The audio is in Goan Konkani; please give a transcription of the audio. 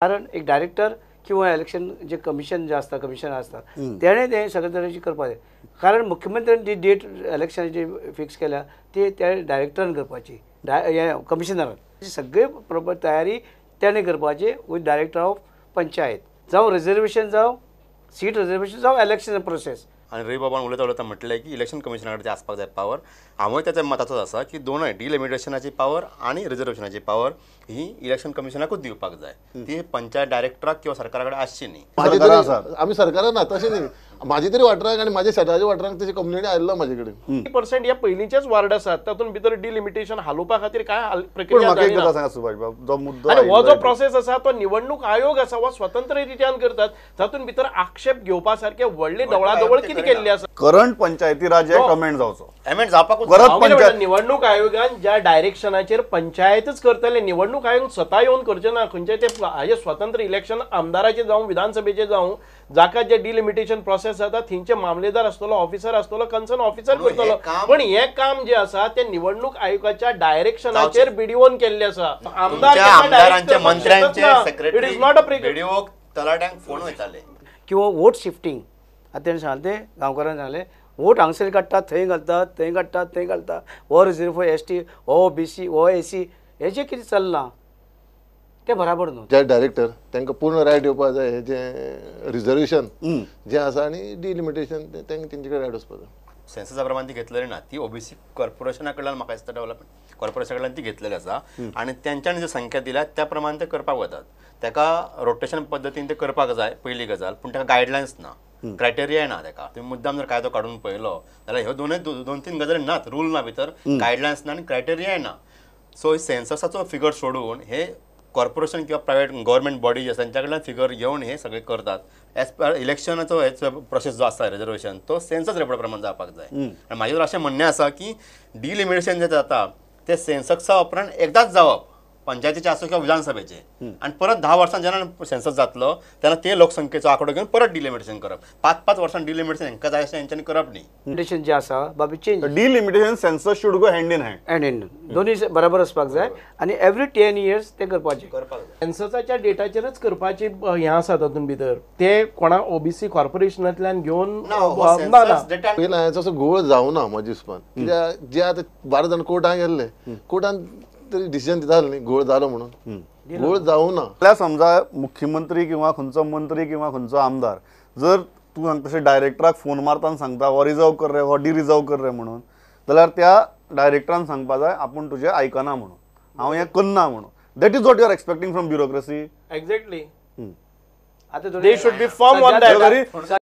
कारण एक डायरेक्टर किंवा इलेक्शन जे कमिशन जे आसता, कमिशन आसता, तेणें तें सगळे तरेची करपाक जाय. कारण मुख्यमंत्र्यान जी डेट इलेक्शनाची फिक्स केल्या ती त्या डायरेक्टरान करपाची, कमिशनरान सगळे प्रॉपर तयारी तेणें करपाची विथ डायरेक्टर ऑफ पंचायत, जावं रिजर्वेशन जावं सीट रिजर्वेशन जावं इलेक्शन प्रोसेस. आनी रवी बाबान उलयता उलयता म्हटलें की इलेक्शन कमिशना कडेन आसपाक जाय पावर. हांवूय त्याच्या मताचोच आसा की दोनूय डिलिमिटेशनाची पावर आनी रिजर्वेशनाची पावर ही इलेक्शन कमिशनाकूच दिवपाक जाय, ती पंचायत डायरेक्टराक किंवा सरकारा कडेन आसची न्ही. आमी सरकारान ना तशें न्ही, म्हाजे तरी वाठाराक आनी म्हाज्या शेजारच्या वाठाराक तशी कंप्लेनी आयिल्लो म्हाजे कडेन. 50% ह्या पयलींचेच वार्ड आसात तातूंत भितर डिलिमिटेशन हालोवपा खातीर काय प्रक्रिया जाली ना. सांगा सुभाष बाब, जो मुद्दो आनी हो जो प्रोसेस आसा तो निवडणूक आयोग आसा हो स्वतंत्र रित्यान करतात, तातूंत भितर आक्षेप घेवपा सारके व्हडले ढवळाढवळ कितें केल्ली आसा. करंट पंचायती राज एक्ट अमेंड जावचो, अमेंड जावपाकूच परत निवडणूक आयोगान ज्या डायरेक्शनाचेर पंचायतच करतले, निवडणूक आयोग स्वता येवन करचे ना. खंयचे ते हाजे स्वतंत्र इलेक्शन आमदाराचे जावं विधानसभेचे जावं, जाका जे डिलिमिटेशन प्रोसेस जाता थंयचे मामलेदार आसतलो, ऑफिसर आसतलो, कन्सर्न ऑफिसर करतलो. पण हे काम जे आसा ते निवडणूक आयोगाच्या डायरेक्शनाचेर बीडीओन केल्ले आसा. आमदारांचे मंत्र्यांचे secretary it is not a BDO तलाट्यांक phone वयताले किंवा वोट शिफ्टिंग. आतां तेणें सांगलें, ते गांवकारान सांगलें वोट हांगसर काडटात थंय घालतात, थंय काडटात थंय घालता, हो रिजर्व एस टी, हो ओबीसी, हो एसी, हें जें कितें चल्लां तें बराबर न्हू. जे डायरेक्टर तांकां पूर्ण रायट येवपा जाय, हें जें रिजर्वेशन जें आसा आनी डिलिमिटेशन तांकां तेंचे कडेन रायट वचपा जाय. सेन्ससा प्रमाण ती घेतलेली ना, ती ओबीसी कॉर्पोरेशना कडल्यान म्हाका दिसता डेव्हलपमेंट कॉर्पोरेशना कडल्यान ती घेतलेली आसा आनी तेंच्यांनी ज्यो संख्या दिल्या त्या प्रमाण ते करपाक वतात. ताका रोटेशन पद्दतीन ते करपाक जाय पयली गजाल, पूण ताका गायडलायन्स ना, क्रायटेरिया ना. ताका तुमी मुद्दाम जर कायदो काडून पळयलो जाल्यार ह्यो दोन तीन गजाली नात, रूल ना भितर, गायडलायन्स ना आनी क्रायटेरियाय ना. सो सेन्ससाचो फिगर सोडून हे कॉर्पोरेशन किंवा प्रायवेट गव्हर्मेंट बॉडी जे आसा तेंच्या कडल्यान फिगर घेवन हे सगळे करतात. एज पर इलेक्शनाचो हे प्रोसेस जो आसा रिजर्वेशन तो सेन्सस रिपोर्टा प्रमाण जावपाक जाय. आनी म्हाजें तर अशें म्हणणें आसा की डिलिमिटेशन जें जाता तें सेन्ससा उपरांत एकदांच जावप, पंचायतीचे आसूं किंवा विधानसभेचे, आनी परत 10 वर्सां जेन्ना सेन्सस जातलो तेन्ना ते लोकसंख्येचो आंकडो घेवन परत डिलिमिटेशन करप. 5-5 वर्सां डिलिमिटेशन हेंकां जाय अशें हेंच्यांनी करप न्ही. लिमिटेशन जें आसा बाबी change delimitation census should go hand in hand, hand in दोनूय बराबर आसपाक जाय आनी एवरी 10 इयर्स तें करपाचें. सेन्ससाच्या डेटाचेरच करपाची हें आसा. तातूंत भितर ते कोणा ओबीसी कॉर्पोरेशनांतल्यान घेवन ना असो घोळ जावना म्हज्या हिसपान. कित्याक जे आतां 12 जाण कोर्टान गेल्ले, कोर्टान तरी डिसिजन दिता न्ही घोळ जालो म्हणून, घोळ जावना. जाल्यार समजा मुख्यमंत्री किंवा खंयचो मंत्री किंवा खंयचो आमदार जर तूं सांगता तशें डायरेक्टराक फोन मारता आनी सांगता हो रिजर्व कर रे, हो डिरिजर्व कर रे म्हणून, जाल्यार त्या डायरेक्टरान सांगपा जाय आपूण तुजें आयकना म्हणून, हांव हें करना म्हणून. That is what you are expecting from bureaucracy. Exactly, आतां they should be firm on that.